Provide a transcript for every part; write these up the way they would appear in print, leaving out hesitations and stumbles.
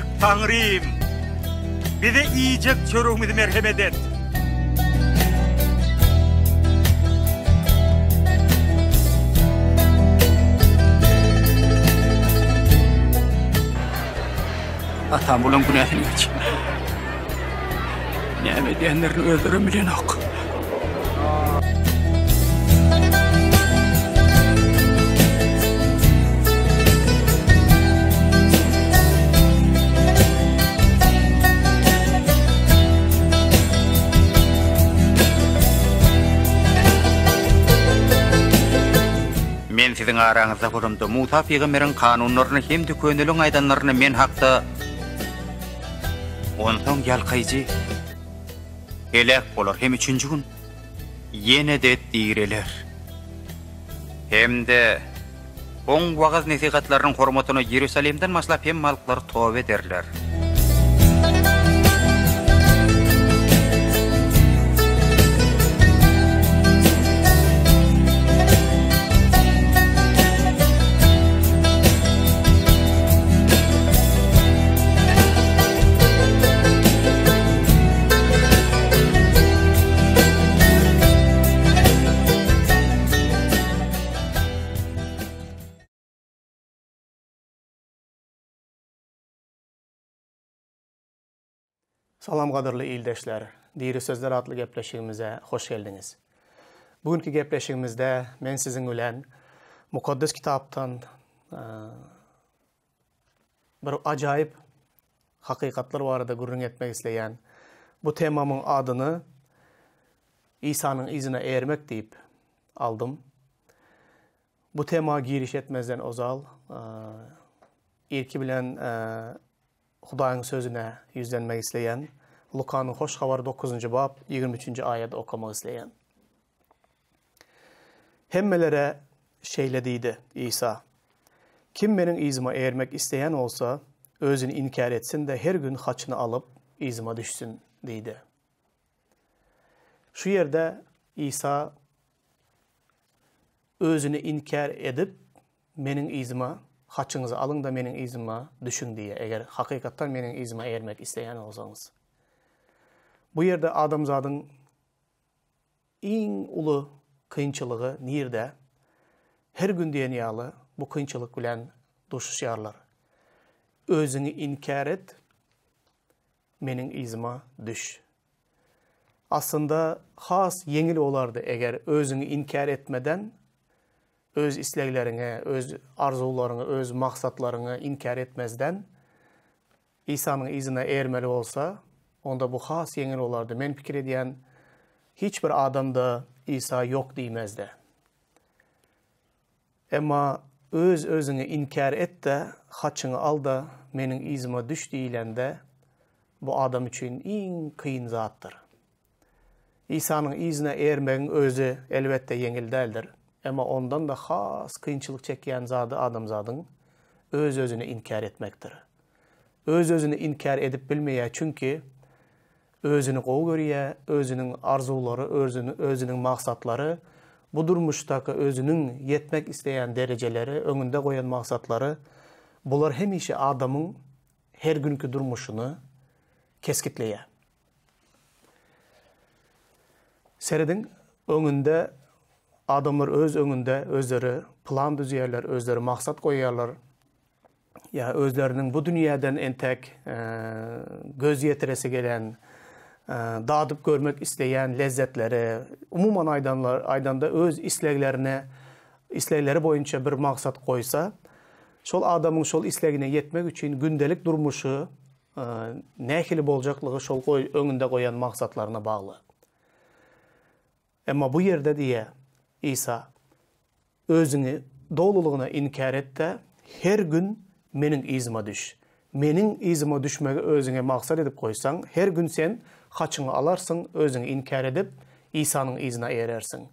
Beýik Taňrym! Bize iýjek çöregimizi merhemet et! Atam bulaň günäsini geç. Näme edýänlerini özlerem bilenok. Men siziň araňyzda bolamda, Musa pygamberiň kanunlaryny hem-de köneliň aýdanlaryny men hakda Onsoň ýalkaýjy heläk bolar hem üçünji gün ýene-de direler. Hem-de Oň wagyz-nesihatlarynyň hormatyna Iýerusalimden başlap hemme halklar toba ederler. Salam gadyrly ildeşler! Diri sözler atly gepleşigimize hoş geldiňiz. Bu günki gepleşigimizde men siziň bilen Mukaddes Kitapdan bir ajaýyp hakykatlar barada gürrüň etmek isleýän. Bu temamyň adyny Isanyň yzyna ermek diýip aldym. Bu tema giriş etmezden ozal, ilki bilen Hudaýyň Sözüne ýüzlenmek isleýän. Lukanyň Hoş Habary dokuzynjy bap, 23-nji aýady okamak isleýän. Hemmelere şeýle diýdi Isa, Kim meniň yzyma ermek isleýän bolsa, özüni inkär etsin-de, her gün haçyny alyp, yzyma düşsün diýdi. Şu ýerde Isa özüni inkär edip, Meniň yzyma, haçyňyzy alyň-da, meniň yzyma düşüň diýýär, eger hakykatdan meniň yzyma ermek isleýän bolsaňyz. Bu ýerde adamzadyň iň uly kynçylygy nirde? Her gün diýen ýaly bu kynçylyk bilen duşuşýarlar. Özüňi inkär et, meniň yzyma düş. Aslynda has ýeňil bolardy eger özüňi inkär etmeden, öz islegleriňi, öz arzuwlaryňy, öz maksatlaryňy inkär etmezden Isanyň yzyna ermeli bolsa, onda bu has ýeňil bolardy. Men pikir edýän, hiç bir adam-da Isa ýok diýmezdi. Emma öz-özüňi inkär et-de, haçyňy al-da, meniň yzyma düş diýlende, bu adam üçin iň kyn zatdyr. Isanyň yzyna ermegiň özi, elbetde, ýeňil däldir. Emma ondan-da has kynçylyk çekýän zady adamzadyň öz-özüni inkär etmekdir. Öz-özüni inkär edip bilmeýär, çünki Özüni gowy görýär, özüniň arzuwlary, özüniň maksatlary, bu durmuşdaky özüniň ýetmek isleýän derejeleri, öňünde goýan maksatlary, bular hemişe adamyň her günki durmuşyny kesgitleýär. Serediň, öňünde adamlar öz öňünde özleri plan düzýärler, özleri maksat goýýarlar. Ýa özleriniň bu dünýäden entek göz ýetiresi gelen, dadyp görmek isleýän lezzetleri, umuman aýdanlar, aýdanda öz isleglerine, islegleri boýunça bir maksat goýsa, şol adamyň şol islegine ýetmek üçin gündelik durmuşy nähili boljaklygy şol goý, öňünde goýan maksatlaryna bagly. Emma bu ýerde diýýär Isa, Özüňi dolulygyna inkär et-de, her gün Meniň yzyma düş. Meniň yzyma düşmegi özüňe maksat edip goýsaň, her gün sen haçyňy alarsyň, özüňi inkär edip, Isanyň yzyna erersiň.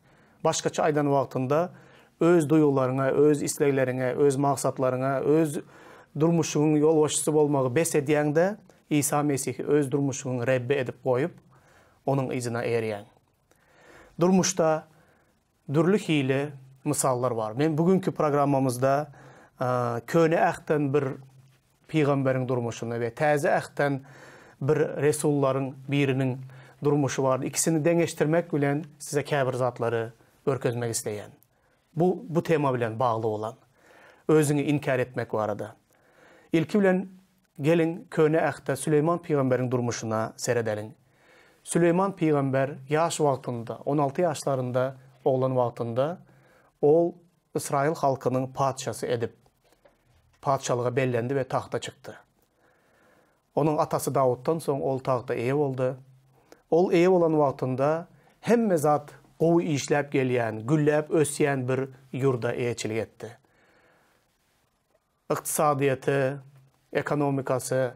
Başgaça aýdan wagtynda, öz duýgularyňa, öz islegleriňe, öz maksatlaryňa, öz durmuşyňyň ýolbaşçysy bolmagy bes edýäň-de, Isa Mesihi öz durmuşyňyň Rebbi edip goýup, Onuň yzyna erýäň. Durmuşda Dürli hili mysallar bar. Men bu günki programmamyzda Köne Ähtden bir pygamberiň durmuşyny we Täze Ähtden bir resullaryň biriniň durmuşy bardy. Ikisini deňeşdirmek bilen size käbir zatlary görkezmek isleýän. Bu bu tema bilen bagly bolan özüňi inkär etmek barada. Ilki bilen geliň Köne Ähtde Süleýman pygamberiň durmuşyna seredeliň. Süleýman pygamber ýaş wagtynda, 16 ýaşlarynda oglan wagtynda ol Ysraýyl halkynyň patyşasy edip, patyşalyga bellendi we tagta çykdy. Onuň atasy Dawutdan soň ol tagta eýe boldy. Ol eýe bolan wagtynda hemme zat gowy işläp gelýän, gülläp ösýän bir ýurda eýeçilik etdi. Ykdysadyýeti, ekonomikasy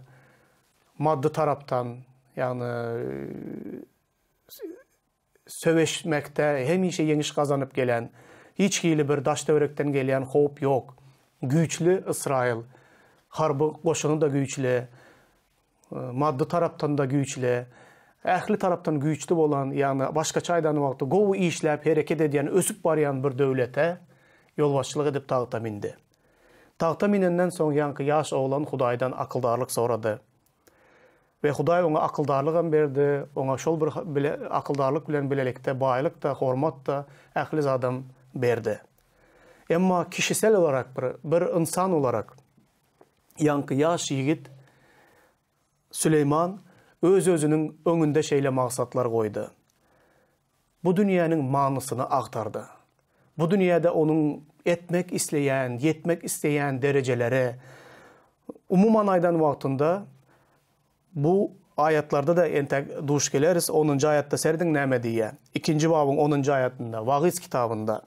maddy tarapdan, ýagny Söweşmekde hemişe ýeňiş gazanyp gelen, hiç hili bir daş-töwerekden gelýän howp ýok. Güýçli Ysraýyl. Harby goşuny-da güýçli, maddy tarapdan-da güýçli, ähli tarapdan güýçli bolan, ýagny başgaça aýdan wagty gowy işläp hereket edýän, ösüp barýan bir döwlete ýolbaşçylyk edip tagta mindi. Tagta minenden soň ýaňky ýaş oglan Hudaýdan akyldarlyk sorady. We Hudaý oňa akyldarlygam berdi, oňa şol bir bile akyldarlyk bilen bilelikde baýlyk-da, hormat-da, ähli zadam berdi. Emma kişisel olarak bir, bir ynsan olarak ýaňky ýaş ýigit Süleýman öz-özüniň öňünde şeýle maksatlar goýdy. Bu dünýäniň manysyny agtardy. Bu dünýäde onuň etmek isleýän, ýetmek isleýän derejeleri, umuman aýdan wagtynda, bu aýatlarda-da entäk duş geleris, onunjy aýatda serediň näme diýýär. Ikinji babyň onunjy aýatynda, Wagyz kitabynda,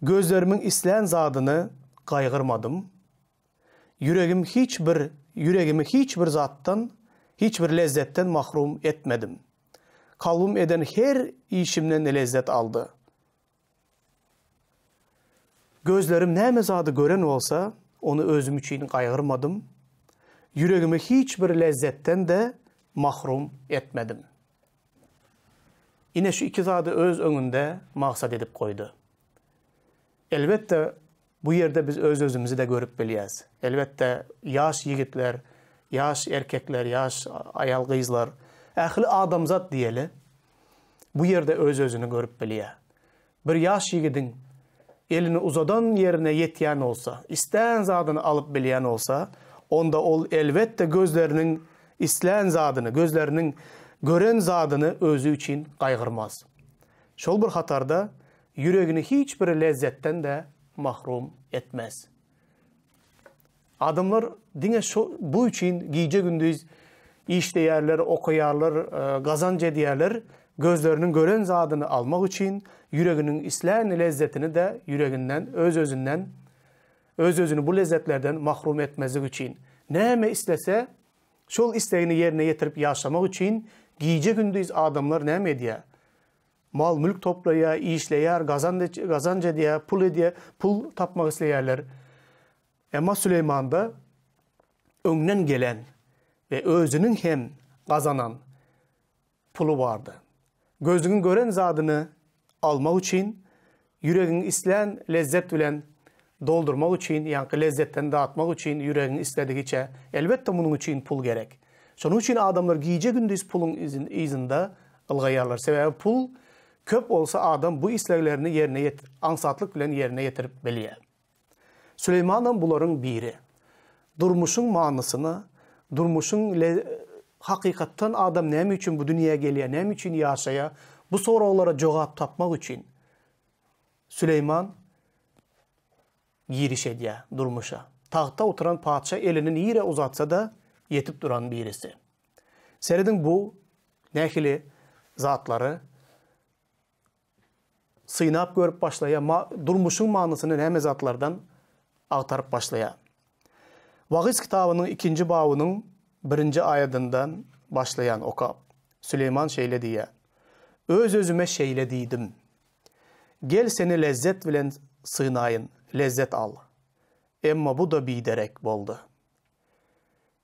Gözlerimiň islän zadyny gaýgyrmadym, ýüregim hiç bir ýüregimi hiç bir zatdan, hiç bir lezzetden mahrum etmedim. Kalbym eden her işimden lezzet aldy. Gözlerim näme zady gören bolsa, ony özüm üçin gaýgyrmadym, ýüregimi hiç bir lezzetden-de mahrum etmedim. Ine şu iki zady öz öňünde maksat edip goýdy. Elbetde, bu ýerde biz öz-özümizi-de görüp bilýäs. Elbetde, ýaş ýigitler, ýaş erkekler, ýaş aýal-gyzlar, ähli adamzat diýeli, bu ýerde öz-özüni görüp bilýär. Bir ýaş ýigidiň elini uzadan ýerine ýetýän bolsa, islän zadyny alyp bilýän bolsa, onda ol elbetde gözleriniň islän zadyny, gözleriniň gören zadyny özi üçin gaýgyrmaz. Şol bir hatarda ýüregini hiç bir lezzetden-de mahrum etmez. Adamlar diňe şu bu üçin gije-gündiz işleýärler, okaýarlar, gazanç edýärler, gözleriniň gören zadyny almak üçin, ýüreginiň islän lezzetini-de ýüreginden, öz-özünden, öz-özüni bu lezzetlerden mahrum etmezlik üçin. Näme islese, şol islegini ýerine ýetirip ýaşamak üçin gije-gündiz adamlar näme edýär? Mal-mülk toplaýar, işleýär, gazanç edýär, pul edýär, pul tapmak isleýärler. Emma Süleýmanda öňden gelen we özüniň hem gazanan puly bardy. Gözüňiň gören zadyny almak üçin, ýüregiň islän lezzet bilen doldurmak üçin, ýaňky lezzetden datmak üçin ýüregiň isledigiçe, elbetde munuň üçin pul gerek. Şonuň üçin adamlar gije-gündiz puluň yzynda ylgaýarlar. Sebäbi pul köp bolsa adam bu isleglerini ýerine ýet aňsatlyk bilen ýerine ýetirip bilýär. Süleýmanam bularyň biri. Durmuşyň manysyny, durmuşyň le hakykatdan adam näme üçin bu dünýä gelýär, näme üçin ýaşaýar, bu soraglara jogap tapmak üçin Süleýman giriş edýär durmuşa. Tagtda oturan patyşa elini nirä uzatsa-da ýetip duran birisi. Serediň bu nähili zatlary synap görüp başlaýar, durmuşyň manysyny näme zatlardan agtaryp başlaýar. Wagyz kitabynyň ikinji babynyň birinji aýadyndan başlaýan okap. Süleýman şeýle diýýär, Öz-özüme şeýle diýdim, Gel seni lezzet bilen synaýyn, lezzet al. Emma bu-da biderek boldy.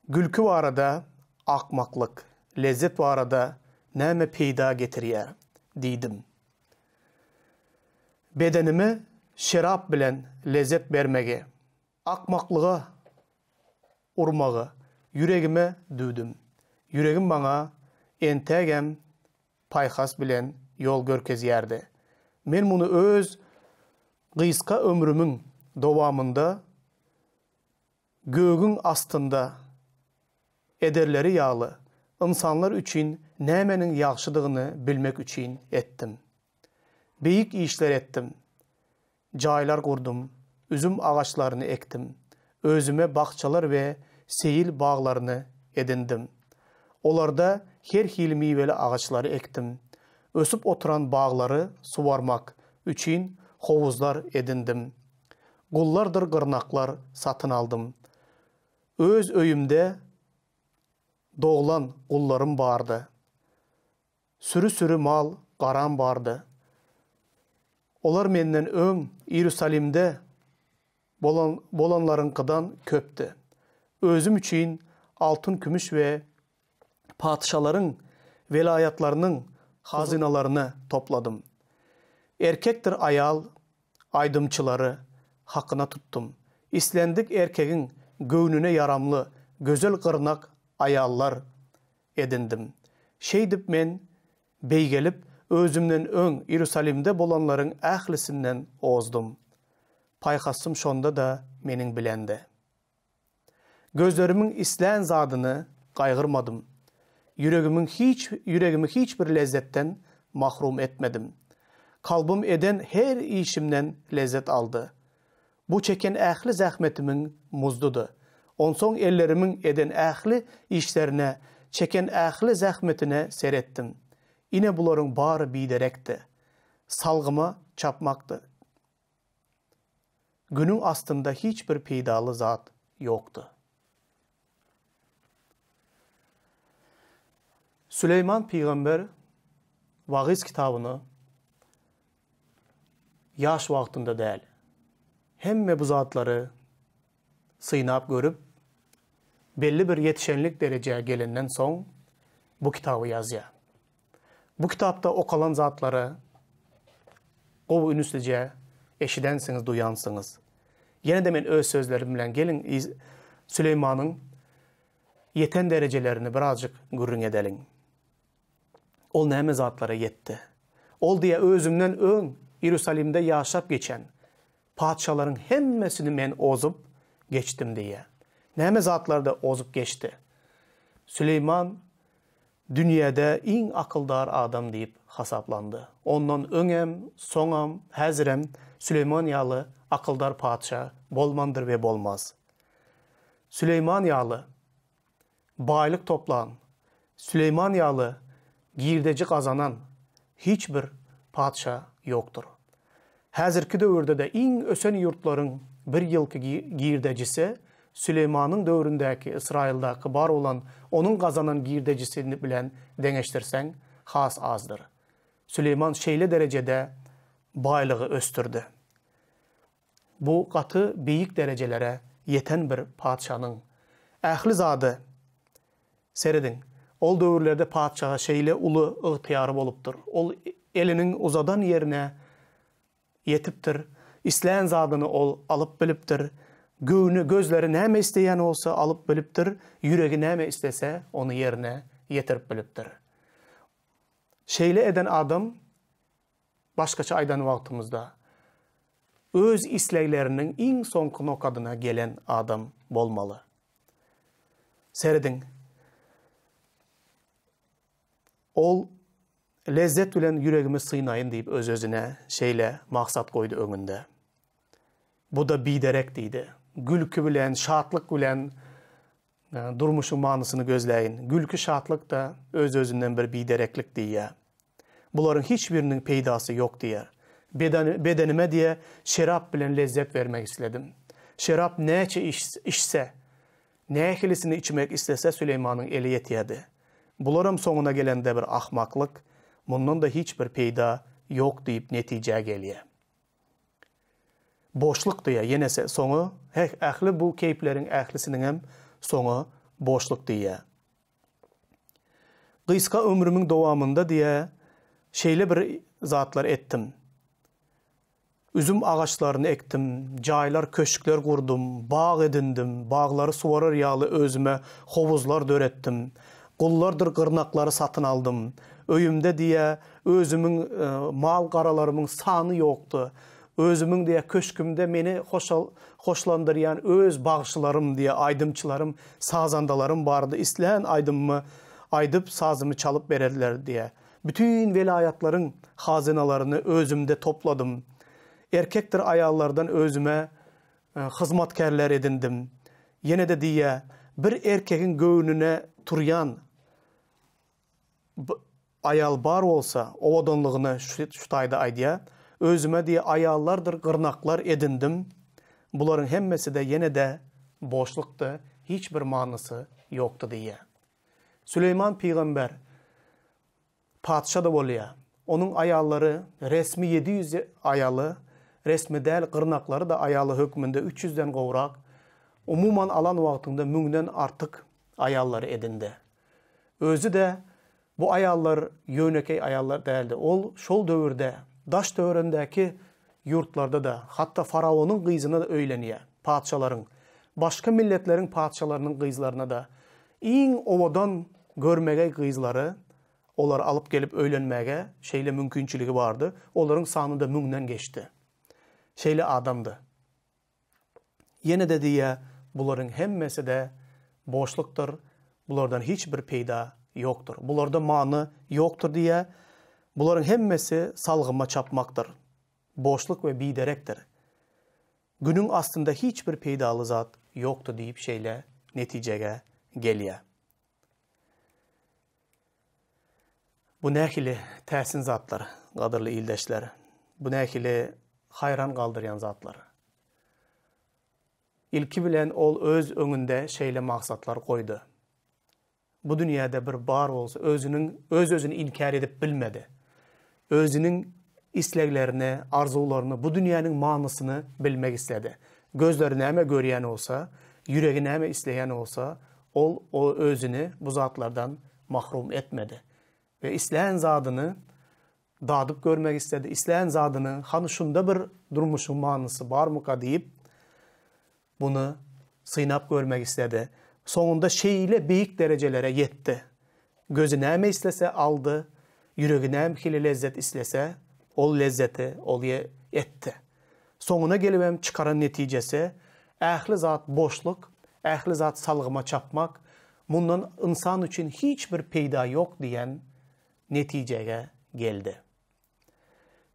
Gülki barada akmaklyk, lezzet barada näme peýda getirýär? diýdim. Bedenime şerap bilen lezzet bermegi akmaklyga. urmagy ýüregime düwdüm. Ýüregim maňa entägem paýhas bilen ýol görkezýärdi. Men muny öz gysga ömrümiň dowamynda gögüň astynda ederleri ýaly, ynsanlar üçin nämäniň ýagşydygyny bilmek üçin etdim. Beýik işler etdim. Jaýlar gurdum, üzüm agaçlaryny ekdim, özüme bakjalar we seýil baglaryny edindim. Olarda her hili miweli agaçlary ekdim. Ösüp oturan baglary suwarmak üçin howuzlar edindim. Gullardyr gyrnaklar satyn aldym. Öz öýümde doglan gullarym bardy. Süri-süri mal garam bardy. Olar menden öň Iýerusalimde bolan bolanlaryňkydan köpdi. Özüm üçin altyn-kümüş we patyşalaryň welaýatlarynyň hazynalaryny topladym. Erkekdir aýal aýdymçylary hakyna tutdum. Islendik erkegiň göwnüne ýaramly gözel gyrnak aýallar edindim. Şeýdip men beýgelip, özümden öň Iýerusalimde bolanlaryň ählisinden ozdum. Paýhasym şonda-da meniň bilendi. Gözlerimiň islän zadyny gaýgyrmadym. Ýüregimiň hiç ýüregimi hiç bir lezzetden mahrum etmedim. Kalbym eden her işimden lezzet aldy. Bu çeken ähli zähmetimiň muzdudy. Onsoň ellerimiň eden ähli işlerine, çeken ähli zähmetine seretdim. Ine bularyň bary biderekdi. Salgyma çapmakdy. Günüň astynda hiç bir peýdaly zat ýokdy. Süleýman pygamber Wagyz kitabyny ýaş wagtynda däl, hemme bu zatlary synap görüp, belli bir ýetişenlik derejä gelenden soň bu kitaby ýazýar. Bu kitapda okalan zatlary gowy ünslije eşidensiňiz, duýansyňyz. Ýene-de men öz sözlerim bilen geliň Süleýmanyň ýeten derejelerini birazjyk gürrüň edeliň. Ol näme zatlara ýetdi? Ol diýýär, Özümden öň Iýerusalimde ýaşap geçen patyşalaryň hemmesini men ozup geçdim diýýär. Näme zatlarda ozup geçdi? Süleýman dünýäde iň akyldar adam diýip hasaplandy. Ondan öňem, soňam, häzirem Süleýman ýaly akyldar patyşa bolmandyr we bolmaz. Süleýman ýaly Baýlyk toplan, Süleýman ýaly girdeji gazanan hiç bir patyşa ýokdur. Häzirki döwürde-de iň ösen ýurtlaryň bir ýylky girdejisi Süleýmanyň döwründäki Ysraýyldaky bar bolan onuň gazanan girdejisi bilen deňeşdirseň has azdyr. Süleýman şeýle derejede baýlygy ösdürdi. Bu gaty beýik derejelere ýeten bir patyşanyň ähli zady. Serediň, ol döwürlerde patyşaga şeýle uly ygtyýary bolupdyr. Ol eliniň uzadan ýerine ýetipdir, islän zadyny ol alyp bilipdir, göwni, gözleri näme isleýän bolsa alyp bilipdir, ýüregi näme islese ony ýerine ýetirip bilipdir. Şeýle eden adam Başgaça aýdan wagtymyzda, öz islegleriniň iň soňky nokadyna gelen adam bolmaly. Serediň, ol lezzet bilen ýüregimi synaýyn diýip öz-özüne şeýle maksat goýdy öňünde. Bu-da biderek diýdi. Gülki bilen, şatlyk bilen Durmuşyň manysyny gözläýin. Gülki şatlyk-da öz-özünden bir bidereklik diýýär. Bularyň hiç biriniň peýdasy ýok diýýär. Bedenime diýýär, şerap bilen lezzet bermek isledim. Şerap näçe içse, nähilisini içmek islese Süleýmanyň eli ýetýärdi. Bularam soňuna gelende bir ahmaklyk, mundan-da hiç bir peýda ýok diýip netijä gelýär. Boşluk diýýär ýenese soňy heh ähli bu keýpleriň ählisiniňem soňy boşluk diýýär. Gysga ömrümiň dowamynda diýýär şeýle bir zatlar etdim. Üzüm agaçlaryny ekdim, jaýlar, köşkler gurdum, bag edindim, baglary suwarar ýaly özüme howuzlar döretdim. Gullardyr gyrnaklary satyn aldym. Öýümde diýýär, özümiň mal-garalarymyň sany ýokdy. Özümiň diýýär, köşgümde meni hoşal, hoşlandyrýan öz bagşylarym diýýär, aýdymçylarym, sazandalarym bardy. Islän aýdymymy aýdyp, sazymy çalyp bererdiler diýýär. Bütin welaýatlaryň hazynalaryny özümde topladym. Erkekdir aýallardan özüme hyzmatkärler edindim. Ýene-de diýýär, bir erkegiň göwnüne turýan aýal bar bolsa, owadanlygyny şu taýda aýdýar, özüme diýýär, aýallardyr gyrnaklar edindim. Bularyň hemmesi-de ýene-de boşlukdy, hiç bir manysy ýokdy diýýär. Süleýman pygamber patyşa-da bolýar. Onuň aýallary resmi 700 aýaly, resmi däl gyrnaklary-da aýaly hökmünde üç ýüzden gowrak, umuman alan wagtyňda müňden artyk aýallary edindi. Özi-de bu aýallar ýönekeý aýallar däldi. Ol şol döwürde daş-töweregindäki ýurtlarda-da, hatda faraonyň gyzyna-da öýlenýär, patyşalaryň, başga milletleriň patyşalarynyň gyzlaryna-da iň owadan görmegeý gyzlary olary alyp gelip öýlenmäge şeýle mümkinçiligi bardy. Olaryň sany-da müňden geçdi. Şeýle adamdy. Ýene-de diýýär, bularyň hemmesi-de boşlukdyr, bulardan hiç bir peýda ýokdur. Bularda many ýokdur diýýär. Bularyň hemmesi salgyma çapmakdyr. Boşluk we biderekdir. Günüň astynda hiç bir peýdaly zat ýokdur diýip şeýle netijege gelýär. Bu nähili täsin zatlar, gadyrly ildeşler! Bu nähili haýran galdyrýan zatlar! Ilki bilen ol öz öňünde şeýle maksatlar goýdy. Bu dünýäde bir bar bolsa özüniň öz-özüni inkär edip bilmedi. Özüniň isleglerini, arzuwlaryny, bu dünýäniň manysyny bilmek isledi. Gözleri näme görýän bolsa, ýüregi näme isleýän bolsa, ol o özüni bu zatlardan mahrum etmedi. We islän zadyny dadyp görmek isledi, islän zadyny, hany şunda bir durmuşyň manysy barmyka diýip, Muny synap görmek isledi. Soňunda şeýle beýik derejelere ýetdi. Gözi näme islese aldy, ýüregi nähili lezzet islese, ol lezzeti ol etdi. Soňuna gelibem çykaran netijesi, ähli zat boşluk, ähli zat salgyma çapmak, mundan ynsan üçin hiç bir peýda ýok diýen netijege geldi.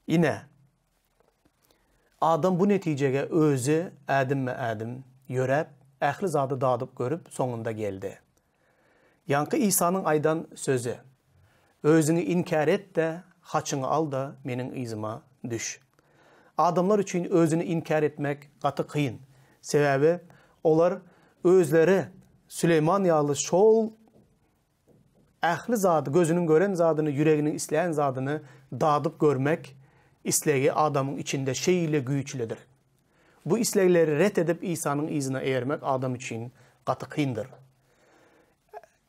Ine, adam bu netijege özi ädimme-ädim ýöräp, ähli zady dadyp görüp, soňunda geldi. Ýaňky Isanyň aýdan sözi, Özüňi inkär et-de, haçyňy al-da, meniň yzyma düş. Adamlar üçin özüni inkär etmek gaty kyn. Sebäbi olar özleri Süleýman ýaly şol Ähli zady, gözüniň gören zadyny, ýüreginiň islän zadyny dadyp görmek islegi adamyň içinde şeýle güýçlidir. Bu islegleri ret edip Isanyň yzyna eýermek adam üçin gaty kyndyr.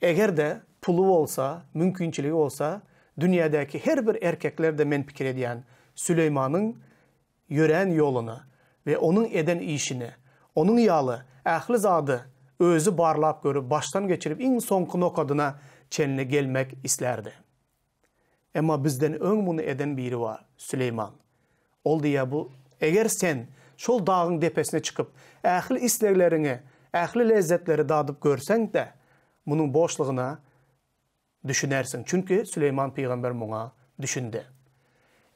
Eger-de puly bolsa, mümkinçiligi bolsa, dünýädäki her bir erkekler-de men pikir edýän Süleýmanyň ýörän ýoluny we onuň eden işini, onuň ýaly ähli zady özi barlap görüp, başdan geçirip iň soňky nokadyna çenli gelmek islärdi. Emma bizden öň muny eden biri bar, Süleýman. Ol diýýär, bu, eger sen şol dagyň depesine çykyp, ähli islegleriňi, ähli lezzetleri dadyp görseň-de, munuň boşlugyna Düşünersiň, çünki Süleýman pygamber muňa düşündi.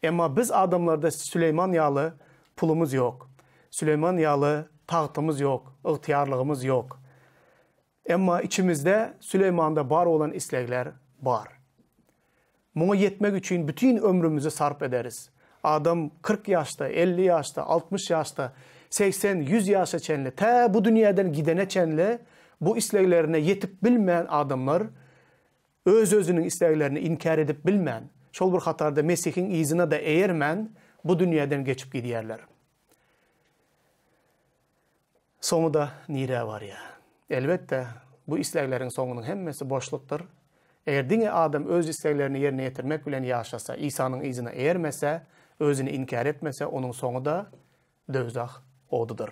Emma biz adamlarda Süleýman ýaly pulumyz ýok. Süleýman ýaly tagtymyz ýok, ygtyýarlygymyz ýok. Emma içimizde Süleýmanda bar bolan islegler bar. Muňa ýetmek üçin bütin ömrümizi sarp ederis. Adam 40 ýaşda, 50 ýaşda, 60 ýaşda, 80, 100 ýaşa çenli, tä bu dünýäden gidene çenli bu isleglerine ýetip bilmän adamlar öz-özüniň isleglerini inkär edip bilmän, şol bir hatarda Mesihiň yzyna-da eýermän bu dünýäden geçip gidýärler. Soňy-da nirä barýar? Elbetde, bu islegleriň soňunyň hemmesi boşlukdyr. Eger diňe adam öz isleglerini ýerine ýetirmek bilen ýaşasa, Isanyň yzyna eýermese, özüni inkär etmese, onuň soňy-da döwzah odudyr.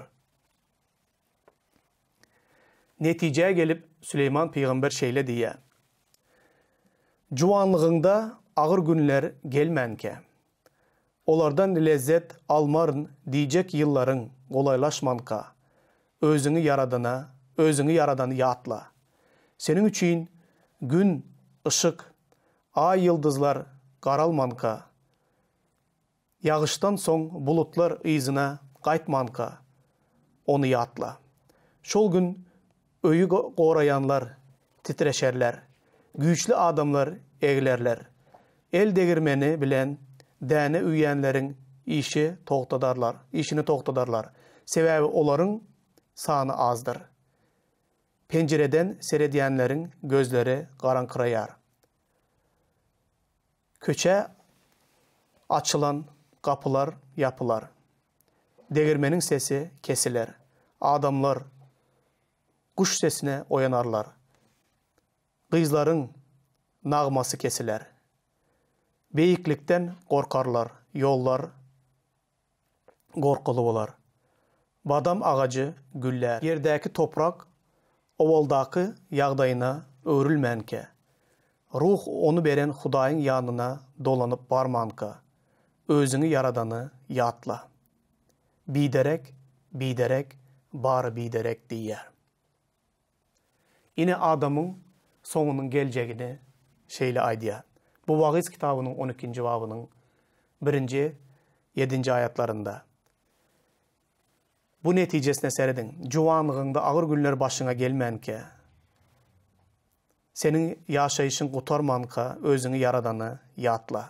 Netijä gelip, Süleýman pygamber şeýle diýýär, Juwanlygyňda agyr günler gelmänkä, olardan lezzet almaryn diýjek ýyllaryň golaýlaşmanka, özüňi Ýaradana, özüňi Ýaradany ýatla. Seniň üçin Gün, yşyk, Aý-ýyldyzlar garalmanka, Ýagyşdan soň bulutlar yzyna gaýtmanka, ony ýatla. Şol gün öýi goraýanlar titreşerler, güýçli adamlar eglerler. El degirmeni bilen däne üwýänleriň işi togtadarlar, işini togtadarlar, sebäbi olaryň sany azdyr. Penjireden seredýänleriň gözleri garaňkyraýar. Köçä açylan gapylar ýapylar. Degirmeniň sesi kesiler. Adamlar guş sesine oýanarlar. Gyzlaryň nagmasy kesiler. Beýiklikden gorkarlar, ýollar gorkuly bolar. Badam agajy güllär. Ýerdäki toprak owaldaky ýagdaýyna öwrülmänkä, ruh ony beren Hudaýyň ýanyna dolanyp barmanka, özüňi Ýaradany ýatla. Biderek, biderek, bary biderek diýýär. Ine adamyň soňunyň geljegini şeýle aýdýar. Bu Wagyz kitabynyň on ikinji babynyň birinji, ýedinji aýatlarynda. Bu netijesine serediň, juwanlygyňda agyr günler başyňa gelmänkä, seniň ýaşaýşyň gutarmanka özüňi Ýaradany ýatla.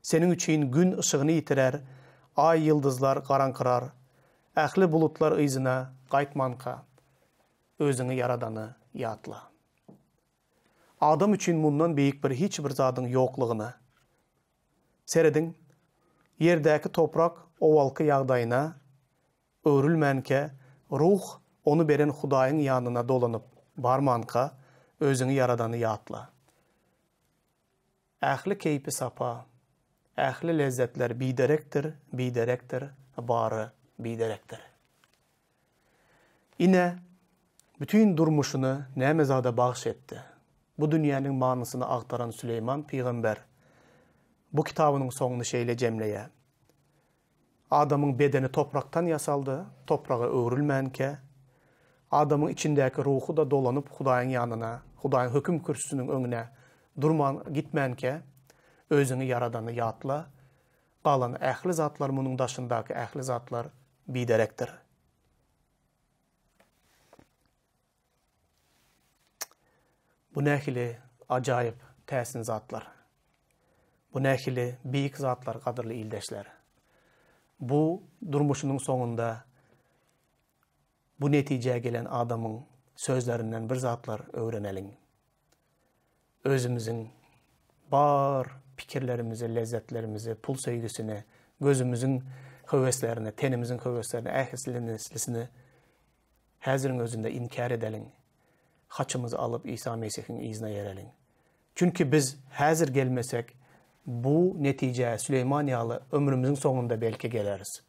Seniň üçin Gün yşygyny ýitirer, Aý, ýyldyzlar garaňkyrar, ähli bulutlar yzyna gaýtmanka. Özüňi Ýaradany ýatla. Adam üçin mundan beýik bir hiç bir zadyň ýoklugyna. Serediň, ýerdäki toprak owalky ýagdaýyna öwrülmänkä, ruh ony beren Hudaýyň ýanyna dolanyp barmanka, özüňi Ýaradany ýatla. Ähli keýpi-sapa, ähli lezzetler biderekdir, biderekdir, bary biderekdir. Ine, bütin durmuşyny näme zada bagyş etdi? Bu dünýäniň manysyny agtaran Süleýman pygamber bu kitabynyň soňuny şeýle jemleýär, Adamyň bedeni toprakdan ýasaldy, topraga öwrülmänkä, adamyň içindäki ruhy-da dolanyp Hudaýyň ýanyna, Hudaýyň höküm kürsüsiniň öňüne durman gitmänkä, özüňi Ýaradany ýatla, galan ähli zatlar munuň daşyndaky ähli zatlar biderekdir. Bu nähili ajaýyp, täsin zatlar! Bu nähili beýik zatlar, gadyrly ildeşler! Bu durmuşynyň soňunda bu netijä gelen adamyň sözlerinden bir zatlar öwreneliň. Özümiziň bar pikirlerimizi, lezzetlerimizi, pul söýgüsini, gözümiziň höweslerini, tenimiziň höweslerini, ählisini häziriň özünde inkär edeliň. Haçymyzy alyp Isa Mesihiň yzyna ýereliň. Çünki biz häzir gelmesek, bu netijä Süleýman ýaly ömrümiziň soňunda belki geleris.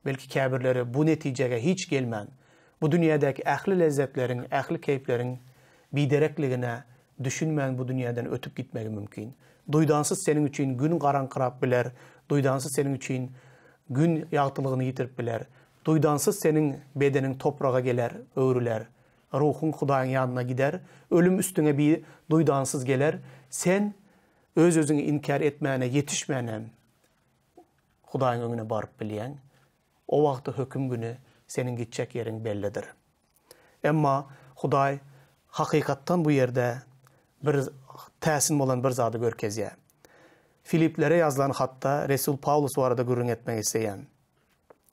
Belki käbirleri bu netijege hiç gelmän, bu dünýädäki ähli lezzetleriň, ähli keýpleriň biderekligine düşünmän bu dünýäden ötüp gitmegi mümkin. Duýdansyz seniň üçin gün garaňkyrap biler, duýdansyz seniň üçin gün ýagtylygyny ýitirip biler. Duýdansyz seniň bedeniň topraga geler, öwrüler. Ruhuň Hudaýyň ýanyna gider, ölüm üstüňe bi duýdansyz geler, sen öz-özüňi inkär etmäne ýetişmänem Hudaýyň öňüne baryp bilýäň. O wagty höküm güni seniň gitjek ýeriň bellidir. Emma Hudaý hakykatdan bu ýerde bir täsin bolan bir zady görkezýär. Filiplere ýazylan hatda resul Pawlus barada gürrüň etmek isleýän.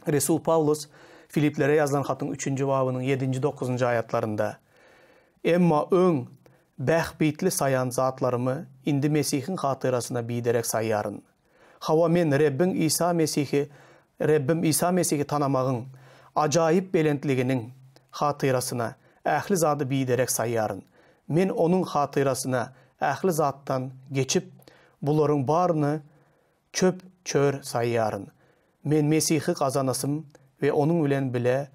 Resul Pawlus Filiplere ýazylan hatyň üçünji babynyň ýedinji-dokuzynjy aýatlarynda, Emma öň bähbitli saýan zatlarymy indi Mesihiň hatyrasyna biderek saýýaryn. Hawa, men Rebbiň Isa Mesihi, Rebbim Isa Mesihi tanamagyň ajaýyp belentliginiň hatyrasyna ähli zady biderek saýýaryn. Men Onuň hatyrasyna ähli zatdan geçip, bularyň baryny çöp. çör saýýaryn. Men Mesihi gazanasym we Onuň bilen bile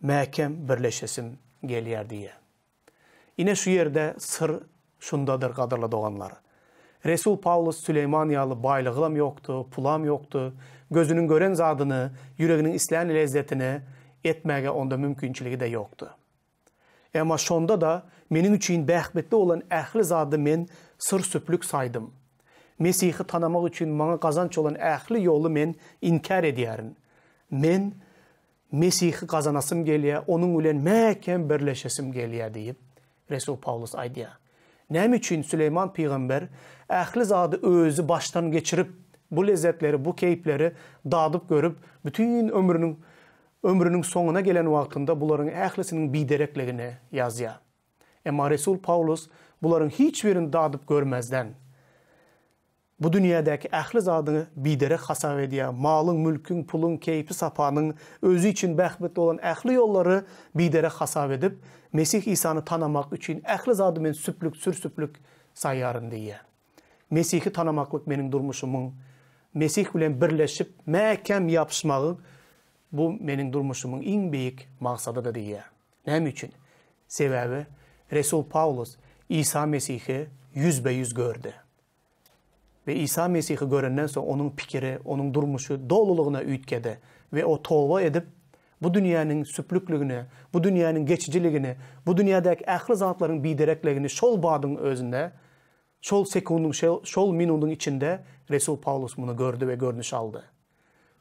mäkäm birleşesim gelýär diýýär. Ine şu ýerde syr şundadyr gadyrly doganlar. Resul Pawlus Süleýman ýaly baýlygylam ýokdy, pulam ýokdy, gözüniň gören zadyny, ýüreginiň islän lezzetini etmäge onda mümkinçiligi-de ýokdy. Emma şonda-da meniň üçin bähbitli bolan ähli zady men syr-süplük saýdym. Mesihi tanamak üçin maňa gazanç bolan ähli ýoly men inkär edýärin. Men Mesihi gazanasym gelýär, Onuň bilen mäkäm birleşesim gelýär diýip, resul Pawlus aýdýar. Näme üçin Süleýman pygamber ähli zady özi başdan geçirip, bu lezzetleri, bu keýpleri dadyp görüp, bütin ömrüniň ömrüniň soňuna gelen wagtynda bularyň ählisiniň biderekligini ýazýar? Emma resul Pawlus bularyň hiç birini dadyp görmezden, Bu dünýädäki ähli zadyňy biderek hasap edýär, malyň, mülküň, puluň, keýpi-sapanyň, özi üçin bähbitli bolan ähli ýollary biderek hasap edip, Mesih Isany tanamak üçin ähli zady men süplük, sür-süplük saýýaryn diýýär. Mesihi tanamaklyk meniň durmuşymyň, Mesih bilen birleşip, mäkäm ýapyşmagyň, bu meniň durmuşymyň iň beýik maksadydyr diýýär. Näme üçin? Sebäbi resul Pawlus Isa Mesihi ýüzbe-ýüz gördi. We Isa Mesihi görenden soň onuň pikiri, onuň durmuşy dolulygyna üýtgedi we o toba edip, bu dünýäniň süplükligini, bu dünýäniň geçijiligini, bu dünýädäki ähli zatlaryň biderekligini şol badyň özünde, şol sekundyň, şol minudyň içinde Resul Pawlus muny gördi we görnüş aldy.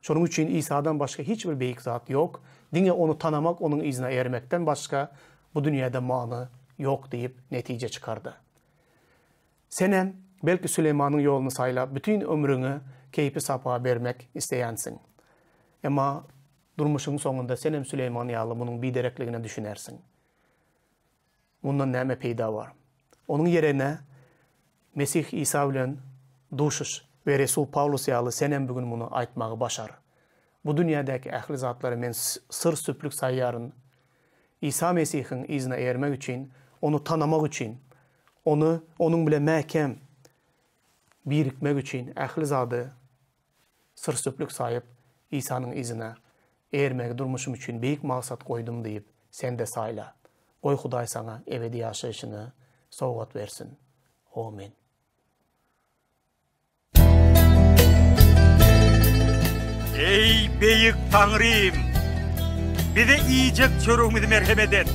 Şonuň üçin Isadan başga hiç bir beýik zat ýok, diňe Ony tanamak, Onuň yzyna ermekden başga bu dünýäde many ýok diýip netije çykardy. Senem, belki, Süleýmanyň ýoluny saýlap, bütin ömrüňi keýpi-sapa bermek isleýänsiň. Emma durmuşyň soňunda senem Süleýman ýaly munuň biderekligine düşünersiň. Mundan näme peýda bar? Onuň ýerine Mesih Isa bilen duşuş we resul Pawlus ýaly senem bu gün muny aýtmagy başar. Bu dünýädäki ähli zatlary men syr-süplük saýýaryn. Isa Mesihiň yzyna ermek üçin, Ony tanamak üçin, Ony, Onuň bilen mäkäm birikmek üçin ähli zady syr-süplük saýyp, Isanyň yzyna ermegi durmuşym üçin beýik maksat goýdum diýip, sen-de saýla. Goý Hudaý saňa ebedi ýaşaýşyny sowgat bersin. Omyn. Eý, beýik Taňrym! Bize iýjek çöregimizi merhemet et!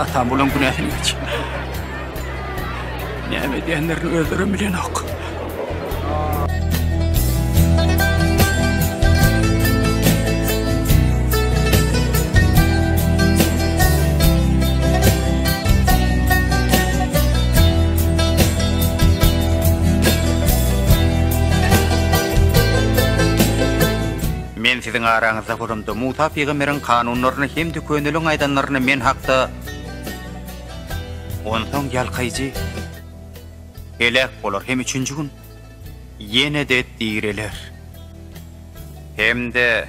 Atam bulaň günäsini geç. Näme edýänlerini özlerem bilenok. Men siziň araňyzda bolamda, Musa pygamberiň kanunlaryny hem-de köneliň aýdanlaryny men hakda Onsoň ýalkaýjy heläk bolar hem üçünji gün ýene-de direler. Hem-de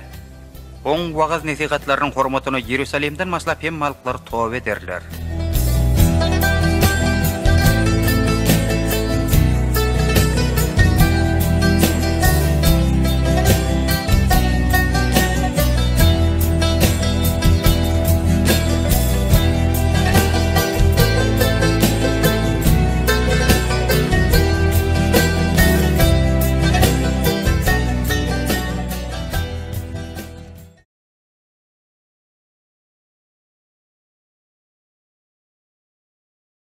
Oň wagyz-nesihatlarynyň hormatyna Iýerusalimden başlap hemme halklar toba ederler.